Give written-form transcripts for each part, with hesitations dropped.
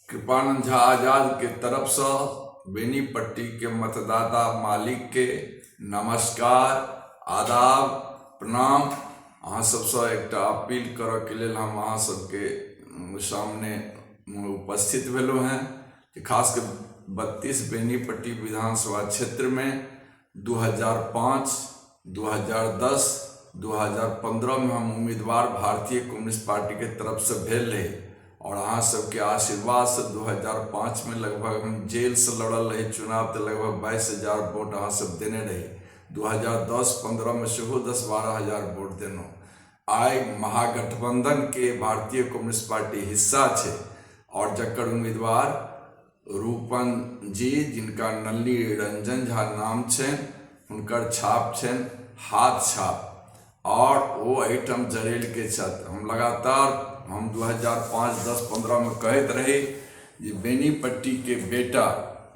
कृपानंद झा आजाद के तरफसँ बेनीपट्टीके मतदाता मालिकके नमस्कार, आदाब, प्रणाम। अहाँ सबसँ एकटा अपील करऽके लेल हम अहाँ सबके सामने उपस्थित भेलहुँ हेँ जे खास कऽ 32 बेनीपट्टी विधानसभा क्षेत्रमे 2005, 2010, 2015मे हम उम्मीदवार भारतीय कम्युनिस्ट पार्टीके तरफसँ भेल रही आओर अहाँ सबके आशीर्वादसँ 2005मे लगभग हम जेलसँ लड़ल रही चुनाव, तऽ लगभग 22,000 वोट अहाँ सब देने रही। 2010-15मे सेहो 10-12 हजार वोट देलहुँ। आइ महागठबंधनके भारतीय कम्युनिस्ट पार्टी हिस्सा छै आओर जकर उम्मीदवार रूपन जी, जिनका नलनी रंजन झा नाम छनि, हुनकर छाप छनि हाथ छाप आओर ओ एहिठाम जरेलके छथि। हम लगातार हम 2005, 10, 15मे कहैत रही जे बेनीपट्टीके बेटा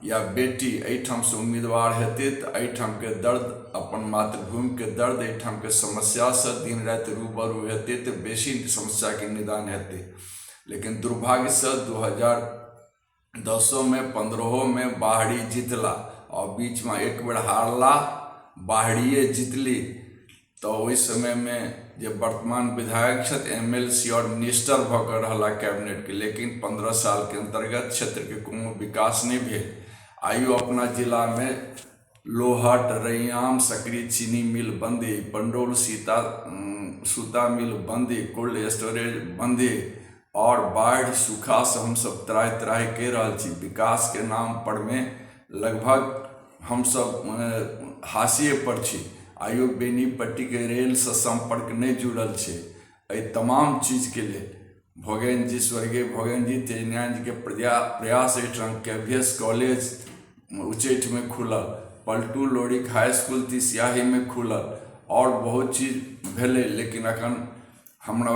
या बेटी एहिठामसँ उम्मीदवार हेतै तऽ एहिठामके दर्द, अपन मातृभूमिके दर्द, एहिठामके समस्यासँ दिन राति रूबरू हेतै तऽ बेसी समस्याके निदान हेतै। लेकिन दुर्भाग्यसँ 2010मे, 15मे बाहरी जितला आओर बीचमे एक बेर हारला, बाहरिए जितली। तऽ ओहि समयमे जे वर्तमान विधायक छथि, एम एल सी आओर मिनिस्टर भऽ कऽ रहला कैबिनेटके, लेकिन 15 सालके अन्तर्गत क्षेत्रके कोनो विकास नहि भेल। आइयो अपना जिलामे लोहट, रैयाम, सकरी चीनी मिल बन्द अइ, पंडौल सीता सूता मिल बन्द अइ, कोल्ड स्टोरेज बन्द अइ आओर बाढ़ि सूखासँ हमसभ त्राहि त्राहि कहि रहल छी। विकासके नाम परमे लगभग हमसभ हाशिएपर छी। आइयो बेनीपट्टीके रेलसँ सम्पर्क नहि जुड़ल छै। एहि तमाम चीजके लेल भोगेन जी, स्वर्गीय भोगेन जी, तेजनारायण जीके प्रयास एहिठाम के वी एस कॉलेज उच्चैठमे खुलल, पलटू लोरिक हाई इसकुल तिसियाहीमे खुलल आओर बहुत चीज भेलै। लेकिन एखन हमरा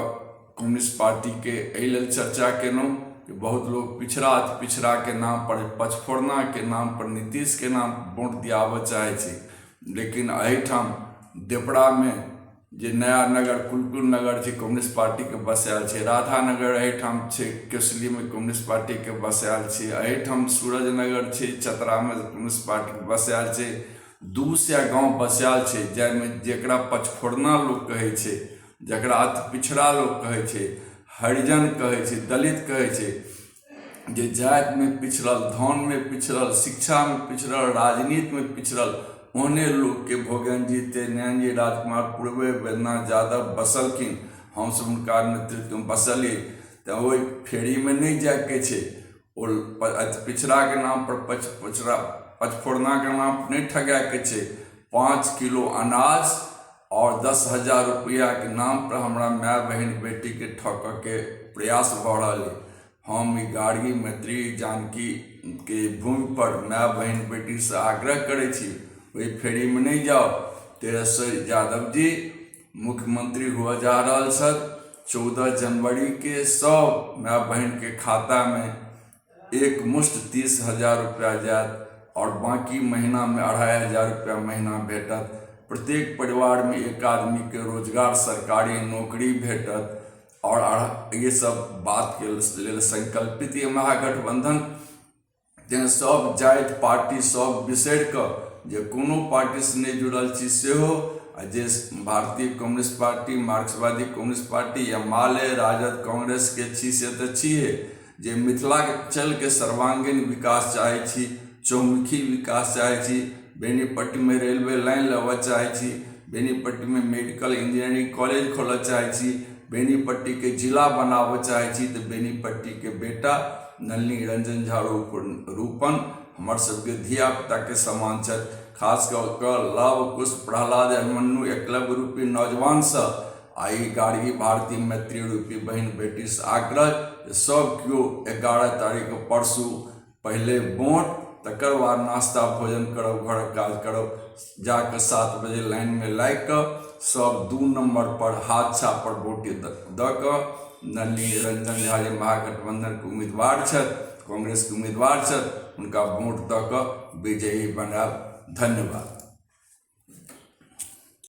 कम्युनिस्ट पार्टीके एहि लेल चर्चा केलहुँ कि बहुत लोक पिछड़ा अति पिछड़ाके नामपर, पचफोरनाके नामपर, नीतीशके नाम वोट दियाबऽ चाहै छै। लेकिन एहिठाम देवरामे जे नया नगर कुलकुल नगर छै, कम्युनिस्ट पार्टीके बसायल छै। राधा नगर एहिठाम छै, केसलीमे कम्युनिस्ट पार्टीके बसायल छै। एहिठाम सूरज नगर छै, चतरामे कम्युनिस्ट पार्टीके बसायल छै। 200 गाँव बसायल छै, जाहिमे जकरा पचफोरना लोक कहै छै, जकरा अति पिछड़ा लोक कहै छै, हरिजन कहै छै, दलित कहै छै, जे जातिमे पिछड़ल, धनमे पिछड़ल, शिक्षामे पिछड़ल, राजनीतिमे पिछड़ल, ओहने लोकके भोगन जी, तेजनारायण जी, राजकुमार पूर्वे, बैद्यनाथ यादव बसलखिन। हमसभ हुनका नेतृत्वमे बसलियै। तऽ ओहि फेरीमे नहि जाइके छै। ओ अति पिछड़ाके नामपर, पचपिछड़ा पचफोरनाके नाम नहि ठगायके छै। 5 किलो अनाज आओर 10,000 रुपैआके नामपर हमरा माय बहिन बेटीके ठकऽके प्रयास भऽ रहल अइ। हम ई गार्गी मैत्री जानकीके भूमिपर माय बहिन बेटीसँ आग्रह करै छी, ओहि फेरीमे नहि जाउ। तेजस्वी यादव जी मुख्यमंत्री हुअ जा रहल छथि। 14 जनवरीके सब माय बहिनके खातामे एक मुश्त 30,000 रुपैआ जायत आओर बाँकी महीनामे 2,500 रुपैआ महीना भेटत। प्रत्येक परिवारमे एक आदमीके रोजगार, सरकारी नौकरी भेटत आओर ये सब बातके लेल संकल्पित ये महागठबंधन। तेँ सब जाति पार्टी सब बिसरि कऽ, जे कोनो पार्टीसँ नहि जुड़ल छी सेहो, आ जे भारतीय कम्युनिस्ट पार्टी, मार्क्सवादी कम्युनिस्ट पार्टी या माले, राजद, कांग्रेसके छी से तऽ छिहे, जे मिथिलाञ्चलके सर्वांगीण विकास चाहै छी, चहुमुखी विकास चाहै छी, बेनीपट्टीमे रेलवे लाइन लेबऽ चाहै छी, बेनीपट्टीमे मेडिकल इंजीनियरिंग कॉलेज खोलऽ चाहै छी, बेनीपट्टीके जिला बनाबऽ चाहै छी, तऽ बेनीपट्टीके बेटा नलिनी रंजन झा रूपन हमर सबके धियापुताके समान छथि। खास कऽ कऽ लव कुश प्रहलाद अभिमन्यु एकलव्य रूपी नौजवानसँ आ ई गार्गी भारती मैत्री रूपी बहिन बेटीसँ आग्रह जे सब केओ 11 तारीख परसू पहिले वोट, तकर बाद नाश्ता भोजन करब, घरक काज करब, जाकऽ 7 बजे लाइनमे लागि कऽ सब 2 नम्बर पर हाथ छाप पर वोट दऽ कऽ नलिनी रंजन झा जे महागठबंधनके उम्मीदवार छथि, कांग्रेसके उम्मीदवार छथि, हुनका वोट दऽ कऽ विजयी बनायब। धन्यवाद।